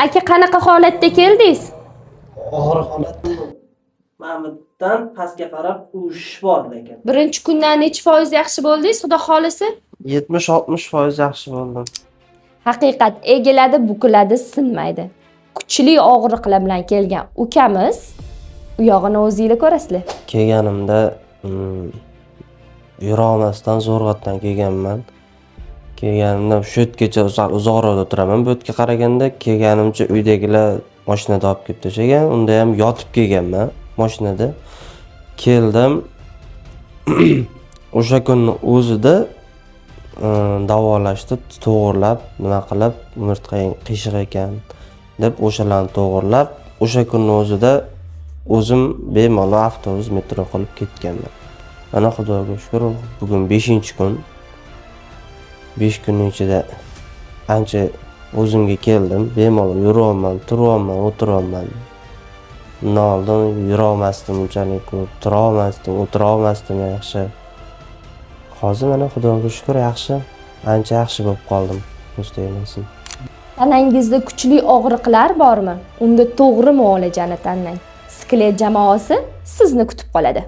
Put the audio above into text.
Aka, qanaqa holatda keldingiz? Og'ir holatda. Mana pastga qarab uvish bor lekin. Birinchi kundan nechi foiz yaxshi bo'ldingiz, xudo xolisi? 70-60% yaxshi bo'ldim. Haqiqat egiladi, bukiladi, sinmaydi. Kuchli og'riqlar bilan kelgan ukamiz, u yog'ini o'zinglar ko'rasizlar. Kelganimda yurolmasdan zo'rg'atdan kelganman. Kelganimda shu yergacha sal uzoqroqda turaman. Bu yerga qaraganda kelganimcha uydagilar mashinada olib kelib tashlagan. Unda ham yotib kelganman mashinada. Keldim. O'sha kunni o'zida davolashdi, to'g'irlab, nima qilib, umurtqang qiyshiq ekan deb o'shalarni to'g'irlab, o'sha kunni o'zida o'zim bemalol avtobus, metro qilib ketganman. Mana, Xudoga shukur, bugun 5-kun. 5 kunning ichida ancha o'zimga keldim. Bemalol yuryapman, turyapman, o'tiryapman. Bundan oldin yurolmasdim unchalik ko'p, turolmasdim, o'tirolmasdim yaxshi. Hozir mana, Xudoga shukur, yaxshi, ancha yaxshi bo'lib qoldim. Ko'z tegmasin. Tanangizda kuchli og'riqlar bormi? Unda to'g'ri muolajani tanlang. Skelet jamoasi sizni kutib qoladi.